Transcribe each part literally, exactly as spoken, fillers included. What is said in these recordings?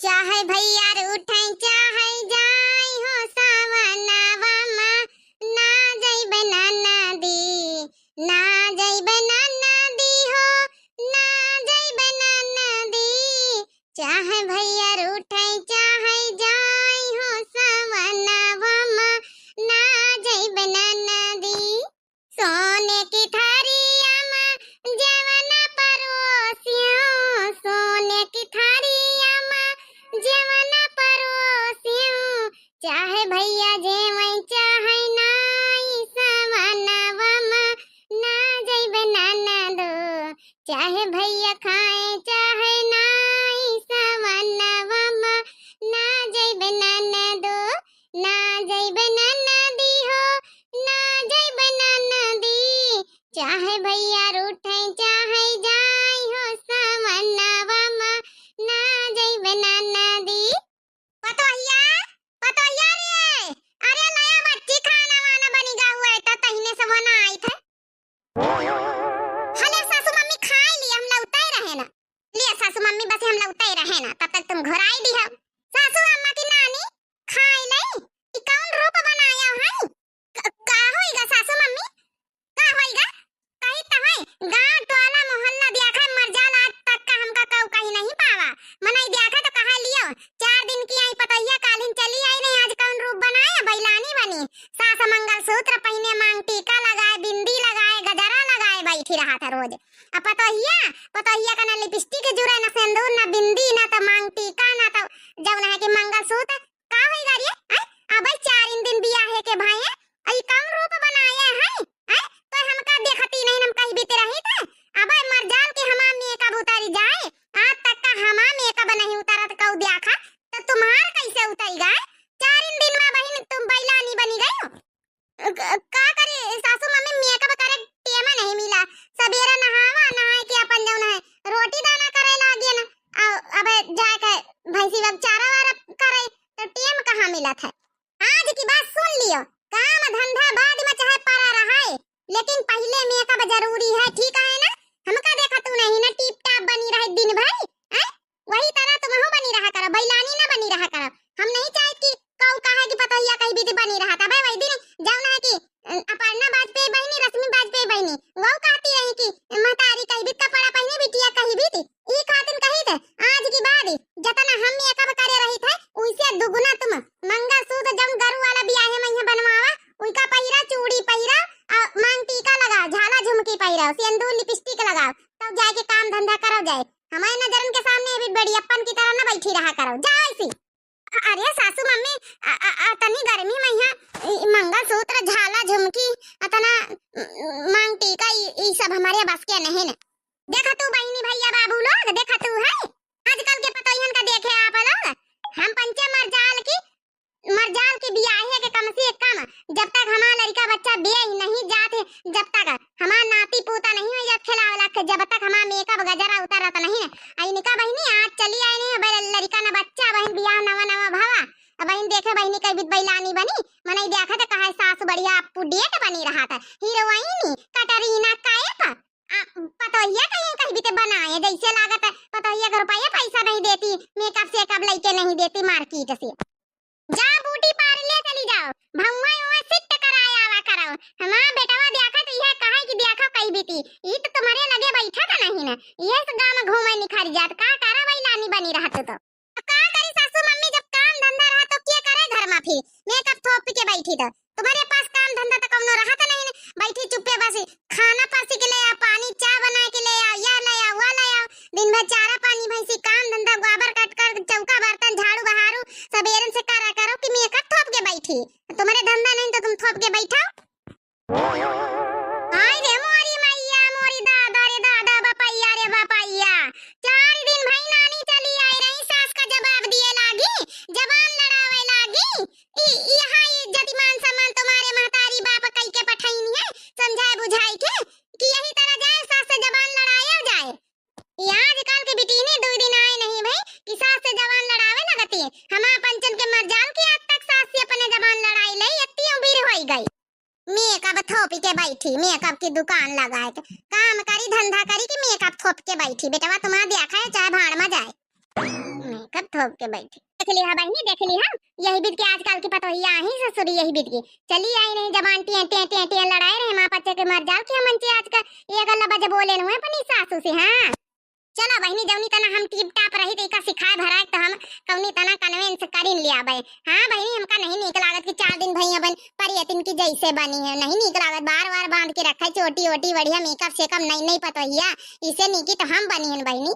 चाहे भैया रूठे चाहे जाई हो सवनवा मा, ना जइबे ननदी, ना जइबे ननदी हो, ना जइबे ननदी। चाहे भैया रूठे चाहे जाई हो सवनवा मा, ना जइबे ननदी। सोने की थारिया मा जेवन परोसियो, सोने की थारिया मा जेवन परोसियो। चाहे भैया जेवै चाहे नाई सवनवा मा, ना जइबे ननदो। चाहे भैया खाए चाहे नाई सवनवा मा, ना जइबे ननदो। ना जइबे ननदी हो, ना जइबे ननदी। चाहे भैया रूठे चाहे जाई हो सवनवा मा, ना जइबे ननदी। पतोहिया, पतोहिया रे, अरे नया बच्ची खाना वाना बनी गा हुआ है, त तहिने से बनाई थे। हले सासू मम्मी खाई ली, हम लौटे रहे ना। लिया सासू मम्मी बस हम लौटे रहे ना, तब तक तुम घोराई दी हो। सासू अम्मा की नानी खाई ले, ई कौन रूप बनाया है? क-, का होइगा सासू मम्मी? का होइगा? कही त है, गाँव टोला मोहल्ला द्याखा मरजाल आज तक का हमका कऊ कही नहीं पावा। मनई द्याखा तो कहा लियो, चार दिन की आई पतोहिया कालिन चली आई नहीं, आज कौन रूप बनाए, बैलानी बनी। सास मंगलसूत्र पहिने, मांग टीका लगाए, बिंदी लगाए, गजरा लगाए, बैठी रहा था रोज। अब पतोहिया, पतोहिया का ना लिपस्टिक जुरे, ना सिंदूर, ना बिंदी, ना तो मांग टीका, ना तो जौन है कि मंगलसूत्र। का होई गा रे? आय, अबे चारिन दिन बियाहे के भये, अई कौन रूप बनाए है? आय, तो हमका देखती नहीं, हम कहीं बीते रही थे। अबे मरजाल के हमार मेकअप उतारी जाए, आज तक का हमार मेकअप नहीं उतारत कऊ द्याखा, तो तुम्हार कैसे उतरी गा? चारिन दिन मा बहिन तुम बैलानी बनी गई हो। क-, का करी सासू मम्मी, मेकअप करे टेम नहीं मिला। सबेरे नहावा, नहाए के अपन जौन है रोटी दाना करे लागे ना, आ, अबे जाके भैंसी वग चारा वारा करे, तो टेम कहाँ मिलत है? आज की बात सुन लियो, काम धंधा बाद में चाहे पड़ा रहे, लेकिन पहिले मेकअप जरूरी है, ठीक है ना? हमका देखा तू नहीं ना, टीप टाप बनी रहे दिन भर, हैं? वही तरह तुमहू बनी रहा करो, बैलानी ना बनी रहा करो। हम नहीं चाहत कि कऊ कहे कि पतोहिया कहीं भी बनी रहा था। भाई वही दिन जौन है कि, अ, अपर्णा वाजपेयी बहिनी, रश्मि वाजपेयी बहिनी, वो कहती रही कि महतारी कहीं भी कपड़ा पहनी, बिटिया कहीं भी थी। ई खातिन कही थे, आज की बाद जतना हम मेकअप करे रही थे, उनसे दुगुना तुम मंगलसूत्र जौन गरु वाला बियाहे में यहाँ बनवावा, उनका पहिरा, चूड़ी पहिरा, आ, मांग टीका लगाओ, झाला झुमकी पहिराओ, सिंदूर लिपस्टिक लगाओ, तब जाके काम धंधा करो जाए। हमारे नजरन के सामने अभी बड़ियप्पन की तरह न बैठी रहा करो, जाओ ऐसी। अ-, अरे सासू मम्मी, अ-, अ-, अ-, तनी गर्मी में यहाँ ई मंगलसूत्र, झाला झुमकी, अतना, उम, मांग टीका, ई, ई सब हमारे बस के नहीं न। देखा तू बहिनी भैया बाबू लोग, देखा तू है, आजकल के पतोहियन का देखे आप लोग, हम पंचे मरजाल की मरजाल के बियाहे के कम से कम, जब तक हमार लड़िका बच्चा बियाह नहीं जात है, जब तक हमार नाती पोता नहीं हो जात खेला वाला के, जब तक हमार मेकअप गजरा उतरत नहीं है। आ इनका बहिनी आज चली आई नहीं, अब लड़िका न बच्चा, बहिन बियाह नवा नवा भवा, अब बहिन देखे बहिनी कई बित बैलानी बनी, मनई देखा त कहे सास बढ़िया अपडेट बनी रहा था, हीरोइन कटरीना कैफ। आ, पतोहिया कहीं कहीं भी ते बनाए, जैसे लागत है पतोहिया के रुपया पैसा नहीं देती, मेकअप सेकअप लइके नहीं देती मार्केट से। जा ब्यूटी पार्लर चली जाओ, भौवा उवा सेट कराए आवा करो। हमार बेटवा देखा तो यह कहे कि देखो कहीं बीती, ई तो तुम्हारे लगे बैठा था नहीं ना, यह से गाँव में घूमे निखारी जात, का करा बैलानी बनी रहत तो। का करी सासू मम्मी, जब काम धंधा रहा तो के करे घर में फिर मेकअप थोप के बैठी तो। तुम्हारे पास काम धंधा तो कौनो रहा तो नहीं ना, बैठी चुप्पे बस खाना परसी के ले आओ, पानी चाय बना के ले आओ, यह ले आओ, वह ले आओ, दिन भर चारा पानी भैंसी काम धंधा गोबर कट कर चौका बर्तन झाड़ू बहारू सबेरन से करा करो कि मेकअप थोप के बैठी। तुम्हारे धंधा नहीं तो तुम थोप के बैठो। हाय रे मोरी मैया, मोरी दादा रे दादा, बपैया रे बपैया। चार दिन भई नानी चली आई रही, सास का जवाब दिए लागी, जबान लड़ावे लागी। ई, ई हाय इज्जत मान सम्मान तुम्हारे महतारी बाप कई के पठैनी है, समझाए बुझाई के कि यही तरह जाए सास से जबान लड़ाया जाए। ई आजकल के बिटिहनी दुई दिन आए नहीं भई कि सास से जबान लड़ावे लगती है। हमार पंचन के मरजाल के आज तक सास से अपने जबान लड़ाई ले, इतनी उम्र होई गई। मेकअप थोपी के बैठी, मेकअप की दुकान लगाए के काम करी, धंधा करी कि मेकअप थोप के बैठी। बेटवा तुम्हारा देखा है, चाहे भाड़ में जाए। मेकअप थोप के बैठी। देख लिहा बहिनी, देख लिहा, यही बीत के आजकल की पतोहिया आही ससुरी, यही बीत के चली आई रही जबान टिया टिया टिया टिया लड़ाए रहे, माँ बच्चे के मर जाओ कि हमन चे आज का ये गल्ला बजे बोले न हुए अपनी सासू से। हाँ चला बहिनी, जौनी तना हम टीप टाप रही त इका सिखाए भराए त हम कौनी तना convince करिन लिया बे। हाँ बहिनी, हमका नहीं नीक लागत कि चार दिन भई अपन परियतिन की जैसे बनी है, नहीं नीक लागत, बार बार बांध के रखे चोटी ओटी बढ़िया मेकअप सेकअप नई नई पतोहिया, इसे नीकी तो हम बनी हन बहिनी।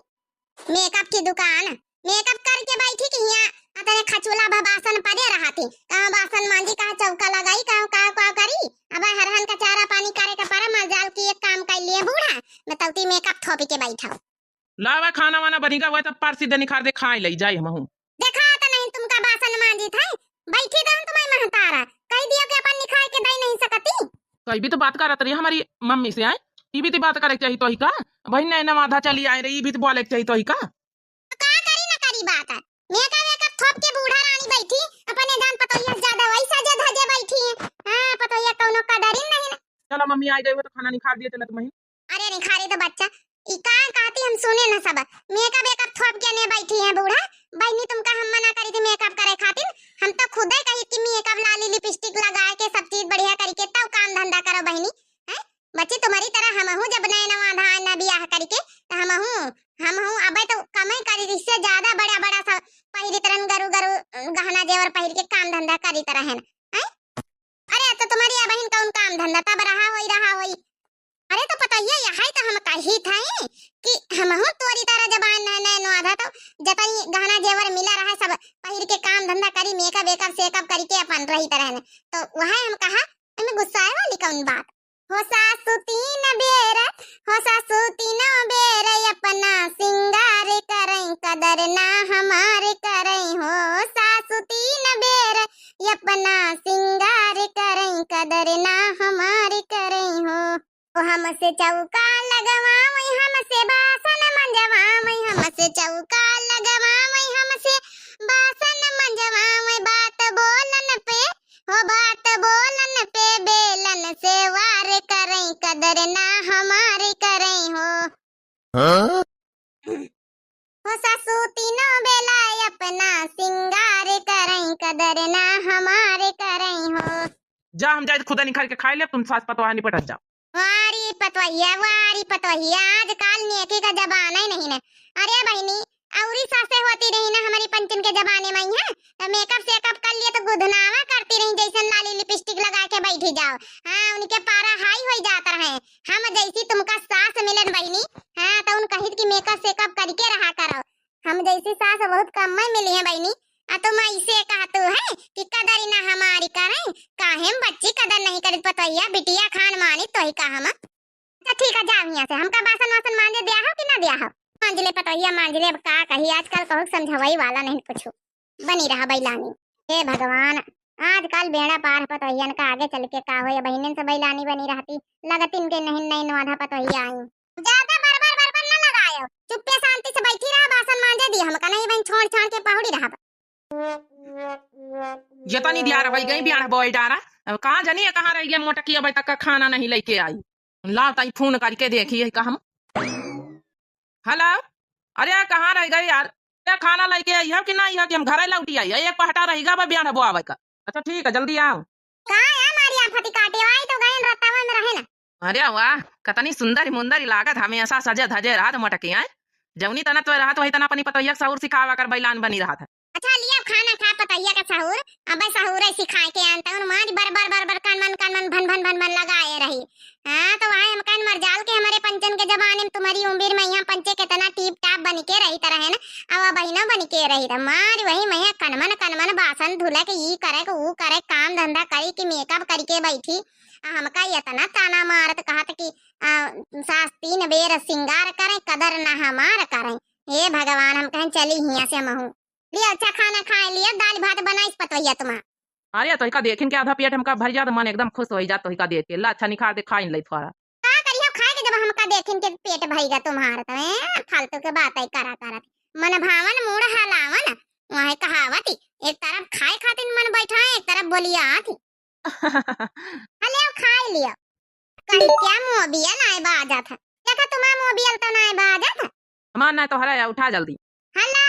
मेकअप की दुकान, मेकअप करके बैठी कि हियाँ अतने खचुला भा बासन परे रहती, कहाँ बासन मांजी, कहाँ चौका लगाई, कहाँ का का करी। अब हरहन का चारा पानी करे के परा, मजाल की एक काम कर लिए बूढ़ा, मैं तौती मेकअप थोपी के बैठा। लावा खाना वाना बनिगा हुआ तब पार सीधे निखार दे खाए लई जाई हमहू। देखा त नहीं तुमका बासन मांजी थे, बैठी तो हम तुम्हारी महतारा, कह दियो कि अपन निखार के दई नहीं सकती। तो ई भी तो बात करत रही हमारी मम्मी से, आए ई भी तो बात करे के चाहिए तो ही का, बहिन ने नवाधा चली आए रही, ई भी तो बोले के चाहिए तो ही का। तो का करी ना करी बात है, मेकअप वेकअप थोप के बूढ़ा रानी बैठी, अपने जान पतोहिया से ज्यादा वही सजे धजे बैठी है। हाँ पतोहिया कौनो कदरिन नहीं ना। चलो मम्मी आ गई हो तो खाना निखार दिए चलत मही। अरे निखारे तो बच्चा, ई का कहती हम सुने न सब, मेकअप वेकअप थोप के ने बैठी है बूढ़ा। बहिनी तुमका हम मना करी थी मेकअप करे खातिर, हम तो खुदे कही कि मेकअप लाली लिपस्टिक लगा के सब चीज बढ़िया करके तब काम धंधा करो बहिनी। हैं बच्ची, तुम्हारी तरह हमहू जब नए नवा धान न बियाह करके तो हमहू हमहू अबे तो कमाई करी, इससे ज्यादा बड़ा बड़ा सब पहिरी तरन गरु गरु गहना जेवर पहिर के काम धंधा करी तरह है ना। हैं? अरे तो तुम्हारी या बहिन कौन काम धंधा तब रहा होई रहा होई। अरे तो पतोहिया यही तो हम कही थे कि हमहू तोरी तरह जबान नए नए नवा था तो जतई गहना जेवर मिला रहा सब पहिर के काम धंधा करी, मेकअप वेकअप सेकअप करके अपन रही तरह ने। तो वह हम कहा, एमे गुस्साए वाली कौन बात? हो सासु तीन बेर, हो सासु तीनों बेर अपना सिंगार करई, कदर ना हमार करई हो। सासु तीन बेर अपना सिंगार करई, कदर ना हमार करई हो। ओ हमसे चौका लगवावई, हमसे बासन मंजवावई, हमसे चौका लगवावई, हमसे बासन मंजवावई। बात बोलन पे, हो बात बोलन पे बेलन से वार करई, कदर ना हमार करई हो। हाँ? हो सासू तीनों बेला अपना सिंगार करई, कदर ना हमार करई हो। जा, हम जाइत खुदा निकाल के खाए ले, तुम सास पतोहा निपटत जाओ। वारी पतोहिया, वारी पतोहिया, आजकल नेकी का जमाना ही नहीं है। अरे बहिनी, औरी सासे होती रही ना हमारी पंचन के जमाने में, है त मेकअप सेकअप कर लिए तो गुदनावा करती रही, जैसन लाली लिपस्टिक लगा के बैठी जाओ। हाँ, उनके पारा हाई हो जात रहे। हम जैसी तुमका सास मिलन बहिनी, हाँ, तो उन कहित कि मेकअप सेकअप करके रहा करो। हम जैसी सास बहुत कम में मिली है बहिनी। आ तुम ऐसे कहतू है कि कदर ना हमारी करें, काहे हम बच्ची कदर नहीं करित पतोहिया, बिटिया खान मानी तोही का हम। अच्छा ठीक है, जाओ यहाँ से, हमका बासन वासन मांजे दिया हो कि ना दिया हो? मांज ले पतोहिया, मांज ले। अब का कही, आजकल कहूँ समझवई वाला नहीं कुछ। बनी रहा बैलानी। हे भगवान, आजकल बेड़ा पार पतोहियन का आगे चल के का होए, बहिनन से बैलानी बनी रहती, लगत इनके नहीं, नहीं नवाधा पतोहिया आई। ज्यादा बरबर बरबर न लगायो, चुप्पे शांति से बैठी रहा, बासन मांजे दी हमका, नहीं बहन छोड़ छाड़ के पहुड़ी रहा। ये तो नहीं दिया रहा भाई, गई बियाह बोई डारा। अब कहाँ जानी है, कहाँ रह गया मोटकी, अबे तक का खाना नहीं लेके आई। लाओ ताई फोन करके देखी है का हम। हेलो, अरे यार कहाँ रह गई यार, क्या खाना लेके आई है कि नहीं है कि हम घरे लौटी आई है, एक पहटा रहेगा बा बियाह बोआवे का। अच्छा ठीक है, जल्दी आओ। का है मारी आफती काटे, आई तो गए रतावा में रहे ना। अरे वाह, कतनी सुंदर मुंदर लागत, हमेशा सजे धजे रहत मोटकी, आए। जौनी तना तो रहत वही तना अपनी पतोहिया के सहूर सिखावा कर बैलान बनी रहत है। अच्छा लिया खाना खा पतोहिया का सहूर, अब सहूर है सिखाए के आन तौन मारी बर बर बर बर कन मन कन मन भन भन भन भन लगाए रही। हाँ तो वहाँ हम कन मर जाल के हमारे पंचन के जमाने में तुम्हारी उम्र में यहाँ पंचे कितना टीप टाप बन के रही तरह है ना, अब बहिनो बन के रही था मारी वही मैं कन मन कन मन बासन धुले के ई करे के ऊ करे काम धंधा करी कि मेकअप करके बैठी। आ, हमका इतना ताना मारत कहत कि, आ, सास तीन बेर सिंगार करें, कदर ना हमार करें। हे भगवान, हम कहें चली हियाँ से हमहू। लिया अच्छा खाना खाए लिया, दाल भात बनाइस पतोहिया तुम्हार। अरे तोहिका देखिन के आधा पेट हमका भर जात, मन एकदम खुश हो जात तोहिका देख के। ला अच्छा निखार दे खाइन ले थोड़ा। का करियो खाए के जब हमका देखिन के पेट भइगा तुम्हार, तो ए, फालतू के बात है करा करत। मन भावन मूड़ हलावन, वहाँ कहावत, एक तरफ खाए खातिर मन बैठा है, एक तरफ बोलिया आती। हले खाए लियो। कहीं क्या मोबियल आए बाजत है? देखा तुम्हारा मोबियल तो ना आए बाजत है। हमार ना तोहरा है, उठा जल्दी। हेलो,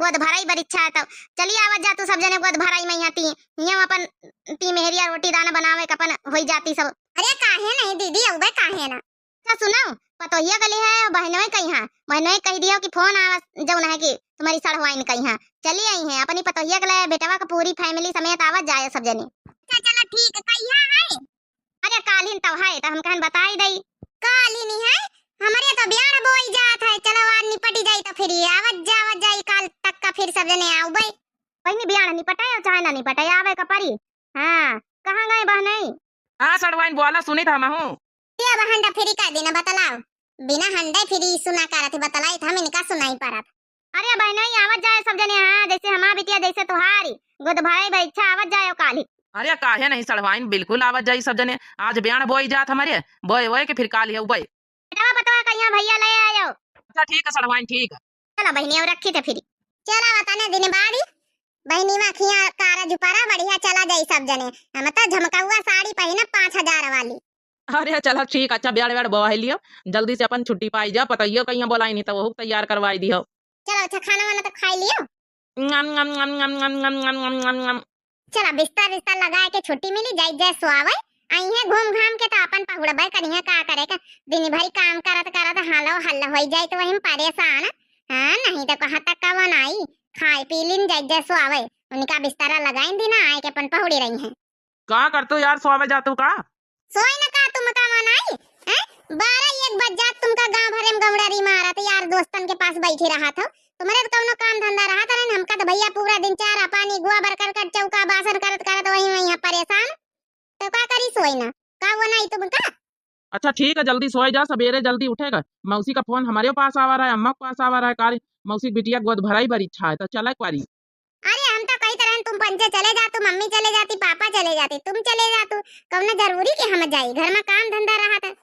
गोद भराई बरिच्छा है तो चली आवत जा तू सब जने गोद भराई में यहाँ ती, यहाँ अपन ती मेहरिया रोटी दाना बनावे के अपन होई जाती सब। अरे काहे नहीं दीदी, अउबे काहे ना। अच्छा सुनो, पतोहिया गली है बहनोई कही हाँ, बहनोई कही दियो कि फोन आवा जौन है कि तुम्हारी सड़वाइन कही हाँ चली आई है अपनी पतोहिया के लिए बेटवा का पूरी family समेत आवत जाए सब जने। अच्छा चलो ठीक है, कहिया है? अरे कालिन तो है तो हम कहन बताई दई। कालिन है, हमरे तो ब्याह बोई जात है, चलो आज निपटी जाई तो फिर ये आवत जावत जाई, काल तक का फिर सब जने आउबे। बहिनी ब्याह निपटाए चाहे ना निपटाए आवे का परी। हाँ कहाँ गए बहनई? हाँ सड़वाइन बोला सुनी था महू। ये बहन डफरी का दिन बतलाओ, बिना हंडे फिरी सुना करत ही बतलाई था, हम इनका सुनाई परत। अरे बहनोई आवत जाए सब जने, हाँ जैसे हमार बिटिया जैसे तुहारी गोद भराई बरिच्छा आवत जाए काली। अरे काहे नहीं सड़वाइन, बिल्कुल आवत जाई सब जने। आज ब्याह बोई जात हमरे, बोए बोए के फिर काली है उबई। बेटवा पतवा कहिया भैया ले आयो। अच्छा ठीक है सड़वाइन, ठीक है। चलो बहिनी और रखी थे फिरी। चला वतने दिन बाड़ी बहिनी मा खिया कारज उपरा बढ़िया चला जाई सब जने। हम तो झमकौआ साड़ी पहिनब पाँच हजार वाली। अरे चला ठीक, अच्छा ब्याड़ ब्याड़ बोहाई लियो, जल्दी से अपन छुट्टी पाई जा, पतोहियो कहिया बोलाई नहीं तो वहू तैयार करवाई दियो। चलो अच्छा खाना वाना तो खाई लियो। चला बिस्तर बिस्तर लगाए के छुट्टी मिली, जाई जाए सोआवे। आई है घूम घाम के तो अपन पहुड़बे करिहे, का करे का, दिन भरी काम करत करत हालो हल्ला होई जाई तो वही परेशान। हाँ नहीं तो कहाँ तक का बनाई, खाए पी लिन जाई जाए सोआवे। उनका बिस्तरा लगाइन दिना आए के अपन पहुड़ी रही हैं। का करतू यार, सोवे जातू का? सोई न का तुमका मनाई, हैं? बारह एक बज जात तुमका गाँव भरे में गौड़ारी मारत, यार दोस्तन के पास बैठी रहत हो। तुम्हरे तो कौनो काम धंधा रहत नहीं, हमका तो भैया पूरा दिन चारा पानी, गोबर करकट, चौका बासन करत करत वही वही परेशान। तो का करी सोई ना, का वो नहीं तुमका? अच्छा ठीक है, जल्दी सोए जा, सबेरे जल्दी उठेगा। मौसी का फोन हमरे पास आवा रहा है, अम्मा के पास आवा रहा है, काली मौसी की बिटिया गोद भराई बरिच्छा है, तो चला एक बारी। अरे हम तो कही तरह तुम पंचे चले जातू, मम्मी चले जाती, पापा चले जाते, तुम चले जातू, कौनो जरूरी कि हम जाई, घर में काम धंधा रहत है।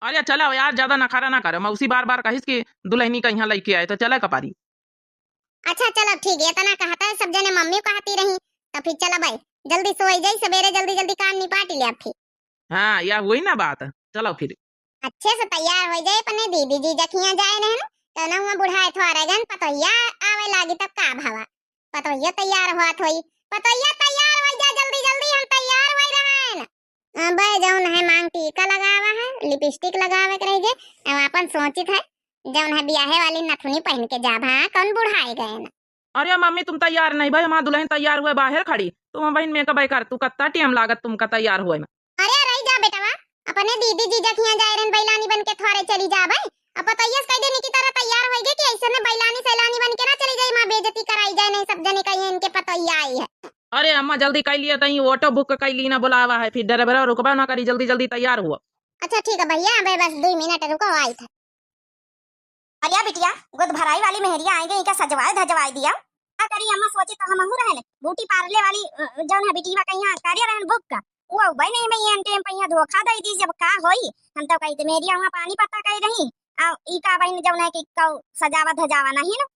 अरे चला यार, ज्यादा नखरा ना करे, मौसी बार बार कहिस कि दुल्हनी का यहाँ लइके आए, तो चला कपारी। अच्छा चलो ठीक है, इतना कहता है सब जने, मम्मी कहती रही, तो फिर चला भाई जल्दी सोई जाई, सबेरे जल्दी जल्दी काम निपाटी ले अब फिर। हाँ, या हुई ना बात। चलो फिर। अच्छे से तैयार हो जाए, अपने दीदी जीजा खिया जाए रहन, तो ना हुआ बुढ़ाए थोड़े गन पतोहिया आवे लागी तब का भवा। पतोहिया तैयार होत होई, पतोहिया तैयार हो जा, जल्दी जल्दी हम तैयार हो रहन। अबे जौन है मांग टीका लगावा है, लिपस्टिक लगावे के रह गए, अब अपन सोचित है जौन है बियाहे वाली नथुनी पहन के जाब, हाँ कौन बुढ़ाए गए ना। अरे मम्मी, तुम तैयार नहीं भाई, हमार दुल्हन तैयार हुए बाहर खड़ी। तुम बहिन मेकअप कर, तू कत्ता टेम लागत तुमका तैयार हुए में। अरे रही जा बेटवा, अपने दीदी जीजा खिया जाए रहन बैलानी बन के थोड़े चली जा भाई। अब पतोहिया से कह देनी की तरह तैयार होइगे कि ऐसे में बैलानी सैलानी बन के ना चली जाई, माँ बेइज्जती कराई जाए, नहीं सब जने कहिए इनके पतोहिया आई है। अरे अम्मा जल्दी कर लिया, तई ऑटो बुक कर ली ना, बुलावा है, फिर ड्राइवर रुकबा ना करी, जल्दी जल्दी तैयार हुआ। अच्छा ठीक है भैया, अबे बस दो मिनट रुको, आई था। अलिया बिटिया, गोद भराई वाली मेहरिया आई गई, इनका सजवाए धजवाए दिया। का करी अम्मा, सोची तो हमहू रहन, ब्यूटी पार्लर वाली, अ, जौन है बिटिया कहिया करे रहन बुक का, वो अउबे नहीं, मैं एन टाइम पे यहाँ धोखा दे दी, जब का होई, हम तो कही थे मेहरिया वहाँ पानी पत्ता कही रही, आ ई का बहिन जौन है कि कौ सजावा धजावा नहीं ना।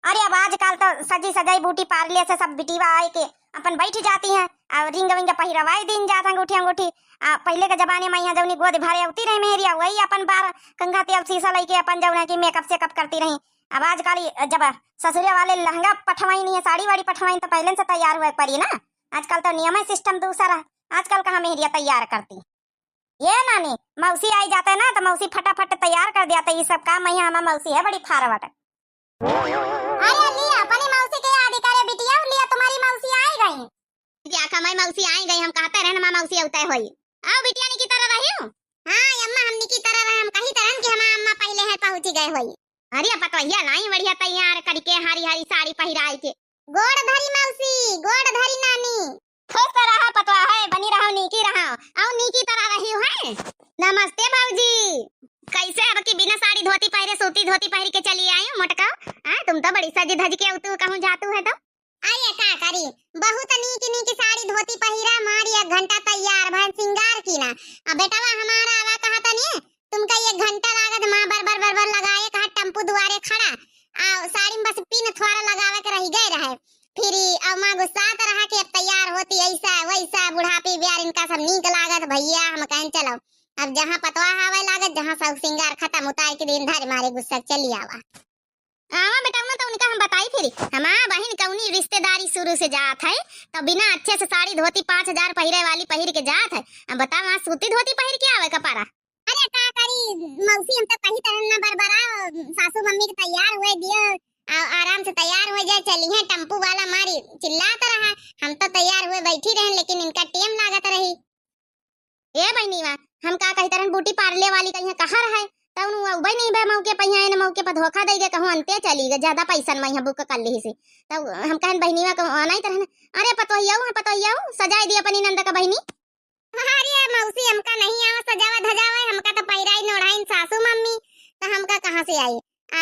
अरे अब आजकल तो सजी सजाई ब्यूटी पार्लर से सब बिटिया आई के अपन बैठ जाती हैं, और रिंग विंग पहिरवाई दीन जात अंगूठी अंगूठी। आ पहले के जमाने में यहाँ जौनी गोद भरे अवती रही मेहरिया, वही अपन बार कंघा तेल शीशा लेके अपन जौन है कि मेकअप सेकअप करती रही। अब आजकल ई जब ससुरे वाले लहंगा पठवाई नहीं है, साड़ी वाड़ी पठवाई, तो पहले से तैयार हुए के पड़ी ना। आजकल तो नियम है, सिस्टम दूसरा है। आजकल कहाँ मेहरिया तैयार करती। ये नानी, मौसी आई जाते ना तो मौसी फटाफट तैयार कर दिया, तो ये सब काम यहाँ हमार मौसी है बड़ी फारवट। अरे लिया, अपनी मौसी के याद करे बिटिया, लिया तुम्हारी मौसी आई गई। क्या कमाई मौसी आई गई, हम कहते रहन माँ मौसी अवते होई। आओ बिटिया, निकी तरह रही हूँ। हाँ अम्मा, हम निकी तरह रहे, हम कही तरहन कि हमार अम्मा पहले है पहुँची गए होई। अरे पतोहिया लाई बढ़िया तैयार करके, हरी हरी साड़ी पहिराई के। गोड़ धरी मौसी, गोड़ धरी नानी। खुश रहा पतोहिया, बनी रहो, नीकी रहो, आओ नीकी तरह रही है। नमस्ते भौजी, कैसे अब की बिना साड़ी धोती पहिरे सूती धोती पहिर के चली आई मोटका? हाँ, तुम तो बड़ी सजी धज के अवतू कहूँ जातू है तो। अरे का करी, बहुत नीक नीक साड़ी धोती पहिरा, मारी एक घंटा तैयार भन सिंगार की ना। अब बेटवा हमारा आवा कहा तनी, तुमका एक घंटा लागत माँ बर बर बर बर लगाए कहा टेम्पू दुआरे खड़ा। आ साड़ी में बस पिन थोड़ा लगावे के रह गए रहे। फिर अब माँ गुस्सात रहा कि अब तैयार होती ऐसा वैसा, बुढ़ापी ब्यार इनका सब नीक लागत भैया। हम कहन चलो अब जहाँ पतवा आवे लागत, जहाँ सब सिंगार खत्म, उतार के दिन धर मारे गुस्सा चली आवा। आवा बेटा, उन्हें तो उनका हम बताई फिरी। हमार बहिन कउनी रिश्तेदारी शुरू से जात है, तो बिना अच्छे से साड़ी धोती पाँच हजार पहिरे वाली पहिर के जात है। अब बतावा, वहाँ सूती धोती पहिर के आवे का परा? अरे का करी मौसी, हम तो कही तरह ना बरबरा, सासू मम्मी के तैयार हुए दियो, आ-, आराम से तैयार हुए जाए, चली है टेम्पू वाला मारी चिल्लात रहा, हम तो तैयार हुए बैठी रहे, लेकिन इनका टेम लागत रही। ए बहिनीवा, हम का कही तरहन बूटी पार्ले वाली कहिया कहाँ रहे, तउन उ अउबे नहीं बे मौके पे, यहाँ एने मौके पे धोखा दई गे, कहूँ अंते चली गे, ज्यादा पैसन में यहाँ बुक कर ली से। तब हम कहन बहिनीवा कहूँ आना ही तरहन, अरे पतोहिया, पतोहिया सजाए दी अपनी नंद का बहिनी। अरे मौसी, हमका नहीं आवा सजावा धजावा, हमका तो पहिराई नोढ़ाइन सासू मम्मी, तो हमका कहाँ से आई? आ,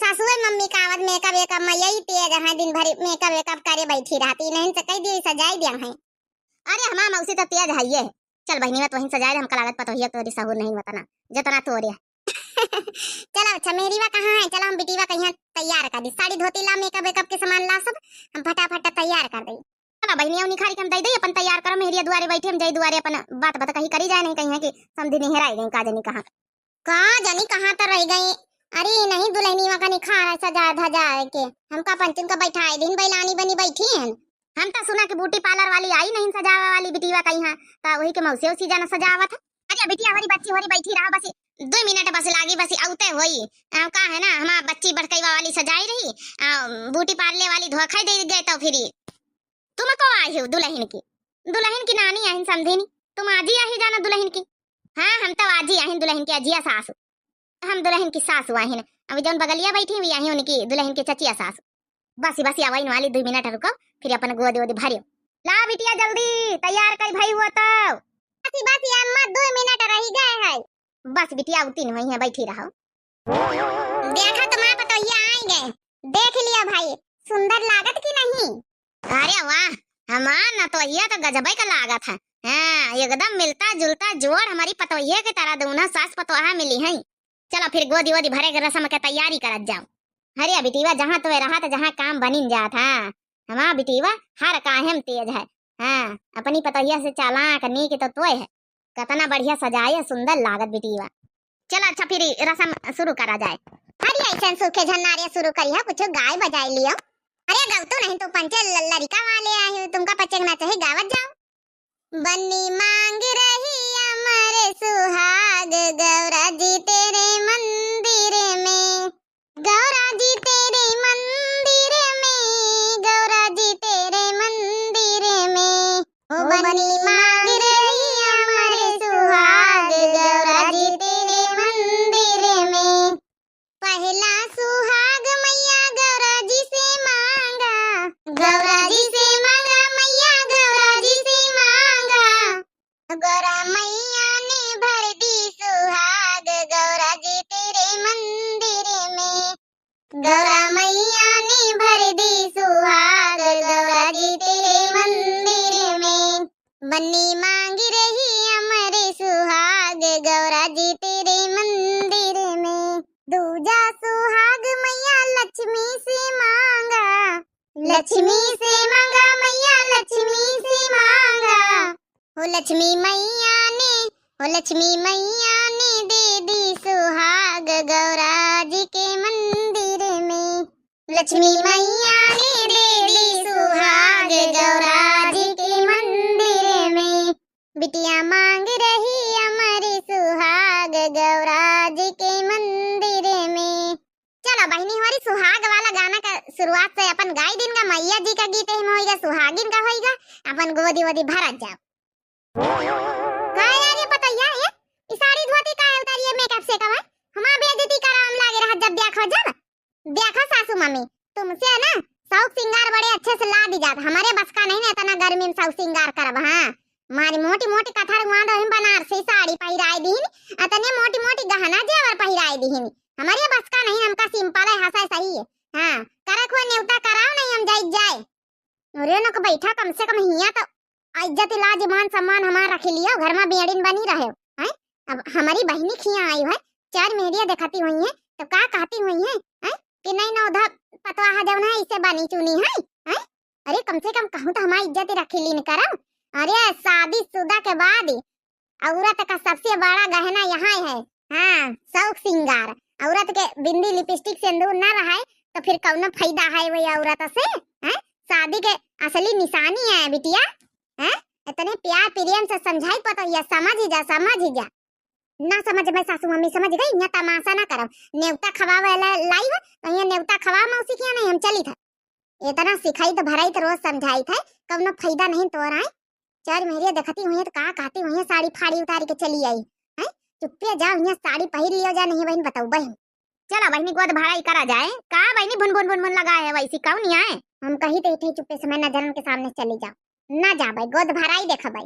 सासुए मम्मी का आवत मेकअप वेकअप में यही तेज है, दिन भर मेकअप वेकअप करे बैठी रहती, नहीं से कह दिए सजाई दिया है। अरे हमार मौसी तो तेज है ये। चल बहिनीवा, तोहिन सजाए दे, हमका लागत पतोहिया तोरी सहूर नहीं वतना, जतना तोरे। चलो अच्छा, मेरीवा कहाँ है? चलो हम बिटीवा कहिया तैयार कर दी, साड़ी धोती ला, मेकअप वेकअप के सामान ला सब, हम फटाफट तैयार कर दे। चलो बहिनिया, निखारी के हम दे दे, अपन तैयार करो, मेहरिया दुआरे बैठी, हम जाई दुआरे अपन बात बात कही करी जाए, नहीं कहीं है कि समधी निहराई गई, का जानी कहाँ। का जानी कहाँ तो रह गई। अरे नहीं, दुल्हनिया का निखार है सजा धजा के, हमका पंचन का बैठाए दिन बैलानी बनी बैठी हैं। हम तो सुना कि ब्यूटी पार्लर वाली आई नहीं सजावे वाली बिटिया कहीं है, तो वही के मौसी उसी जाना सजावत है। अरे बिटिया, हमारी बच्ची होरी बैठी रहा, बस दो मिनट बस लागी, बस औते होई। आ, का है ना, हमार बच्ची बड़कईवा वाली सजाई रही, आ, ब्यूटी पार्लर वाली धोखा दे गए तो फिर तुम को आई हो दुल्हन की? दुल्हन की नानी आहिन समधिनी, तुम आजी आही जाना दुल्हन की। हाँ, हम तो आजी आहिन दुल्हन की, अजिया सासू। हम दुल्हन की सासू आहिन। अभी जौन बगलिया बैठी हुई आही उनकी दुल्हन की चचिया सासू। बसी बसी आवइन वाली, दुई मिनट रुको, फिर अपन गोदी वोदी भरियो। ला बिटिया जल्दी तैयार कई भई हुआ तो। बसी बसी अम्मा, दुई मिनट रही गए है। बस बिटिया, उतिन हुई है, बैठी रहो। देखा तुम्हार पतोहिया आई गए, देख लिया भाई, सुंदर लागत कि नहीं? अरे वाह, हमार नतोहिया तो गजबे का लागत है। हाँ, एकदम मिलता जुलता जोड़ हमारी पतोहिया की तरह दोनों सास पतोहा मिली हैं। चलो फिर गोदी वोदी भरे के रस्म के तैयारी करत जाओ। अरे बिटिया, जहाँ तो रहा तो जहाँ काम बनिन जात है। हमार बिटिया हर काहे में तेज है। हाँ, अपनी पतोहिया से चालाक नीक तो तोय है। कतना बढ़िया सजाए, सुंदर लागत बिटिया। चल अच्छा, फिर रस्म शुरू करा जाए। अरे ऐसन सूखे झन्नारे शुरू करिया, कुछ गाय बजाए लियो। अरे गौतू नहीं तो पंचे ल-, लड़िका वाले आए हो, तुमका पचे के ना चाहे, गावत जाओ। बन्नी मांग रही अमर सुहाग, गौरा जी तेरे मंदिर में। गौरा जी तेरे मंदिर में, गौरा जी तेरे मंदिर में, ओ बनी मांग रही अमर सुहाग, गौरा जी तेरे मंदिर में। पहला सुहाग मैया गौरा जी से मांगा, गौरा जी से मांगा, मैया गौरा जी से मांगा। गौरा मैया ने भर दी सुहाग, गौरा जी तेरे मंदिर में। गौरा मैया ने भर दी सुहाग, गौरा जी तेरे मंदिर में। बन्नी मांग रही अमर सुहाग, गौरा जी तेरे मंदिर में। दूजा सुहाग मैया लक्ष्मी से मांगा, लक्ष्मी से मांगा, मैया लक्ष्मी से मांगा। हो लक्ष्मी मैया ने, हो लक्ष्मी मैया ने दे दी सुहाग गौरा जी के मंदिर में। लक्ष्मी मैया ने दे दी सुहाग गौरा जी के मंदिर में। बिटिया मांग रही अमर सुहाग गौरा जी के मंदिर में। चलो बहिनी, हमारी सुहाग वाला गाना का शुरुआत से अपन गाई दिन का, मैया जी का गीत ही में होइगा, सुहागिन का होइगा, अपन गोदी वोदी भरत जाओ। का यार ये पतैया, ये ई साड़ी धोती काहे उतारी है मेकअप से कवा? हमार बेइज्जती करावम लागे रहत जब ब्याह हो जब। देखा सासू मम्मी, तुमसे है ना शौक सिंगार बड़े अच्छे से ला दी जात, हमारे बस का नहीं ना इतना गर्मी में शौक सिंगार करब। हाँ, मारी मोटी मोटी कथर हुआ दो बनारसी साड़ी पहिराई दीन, अतने मोटी मोटी गहना जेवर पहिराई दीन, हमारे बस का नहीं, हमका सिंपल है, हंसा सही है। हाँ, करक हुआ नेवता कराओ, नहीं हम जाई जाए। अरे नक बैठा, कम से कम हिया तो इज्जत लाज मान सम्मान हमार रख लियो, घर में बेड़िन बनी रहे, हैं? अब हमारी बहिनी खिया आई है, चार मेहरिया दिखाती हुई है, तो का कहती हुई है, हैं? कि नहीं नौधा पतवाह जौन है इसे बनी चुनी है, हैं? अरे कम से कम कहूँ तो हमारी इज्जत रख लीन करम। अरे शादीशुदा के बाद औरत का सबसे बड़ा गहना यहाँ है। हाँ, शौक सिंगार। औरत के बिंदी, लिपस्टिक, सिंदूर ना रहे, तो फिर कौनो फायदा है वही औरत से? हैं? शादी के असली निशानी है बिटिया, हैं? इतने प्यार प्रेम से समझाई पतोहिया, समझ ही जा, समझ ही जा। ना समझ में सासू मम्मी, समझ गई? यहाँ तमाशा ना करब। नेवता खवावे ला-, लाई हो, तो यहाँ नेवता खवाओ मौसी के यहाँ, नहीं हम चली था। इतना सिखाई तो भराई तो रोज समझाई था, कौनो फायदा नहीं तोरा है। चार मेहरिया देखती हुई तो का कहती हुई, साड़ी फाड़ी उतारी के चली आई, हैं? चुप्पे जाओ, यहाँ साड़ी पहिर लियो जा, नहीं बहन बताऊ बहन। चला बहिनी, गोद भराई करा जाए। का बहिनी भुन भुन भुन भुन लगाए है वैसी, कौन नहीं आए? हम कही तो इठे चुप्पे से मैं नजरन के सामने चली जाओ। ना जाबे, गोद भराई देखबे।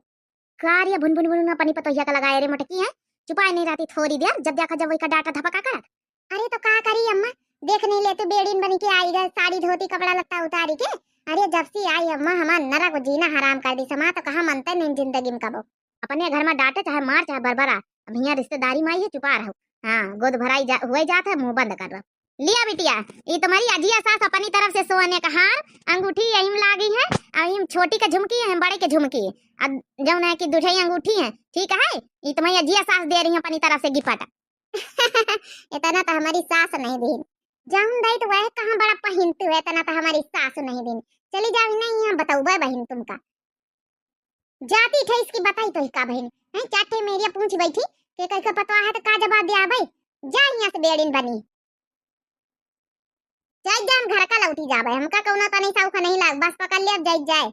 का रे भुन भुन भुन अपनी पतोहिया का लगाए रे मोटकी है? चुपाए नहीं रहती थोड़ी देर, जब देखा जब वही का डांटा धपका करत। अरे तो का करी अम्मा, देख नहीं ले तू बेड़िन बनी के आई गए, साड़ी धोती कपड़ा लत्ता उतारी के। अरे जब से आई अम्मा हमार नरक जीना हराम कर दी समा, तो कहाँ मनते नहीं जिंदगी में कबो। अपने घर में डांटे चाहे मार चाहे बरबरा, अब हियाँ रिश्तेदारी में आई है, चुपा रहो। हाँ, गोद भराई जा, हुए जात है, मुंह बंद कर रहो। लिया बिटिया, ई तुम्हारी अजिया सास अपनी तरफ से सोने का हार, अंगूठी यही में लागी है, और यही में छोटी के झुमकी है, बड़े के झुमकी है, और जौन है कि दुठई अंगूठी है, ठीक है, ई तुम्हारी अजिया सास दे रही है अपनी तरफ से गिफ्ट। इतना तो हमारी सास नहीं दीन, जौन दई तो वह कहाँ बड़ा पहिनती है, इतना तो हमारी सास नहीं दीन। चली जाओ, नहीं यहाँ बताऊबे बहिन तुमका। जाती थे इसकी बताई तो ही का बहिन, हैं? चार ठे मेरिया पूछ बैठी, के कह के पतवा है तो का जवाब दिया भाई? जा यहाँ से बेड़िन बनी। जाई जान घर का लौटी जाबे, हमका कौनो तनी सौख नहीं लाग, बस पकड़ ले अब जाई जाए।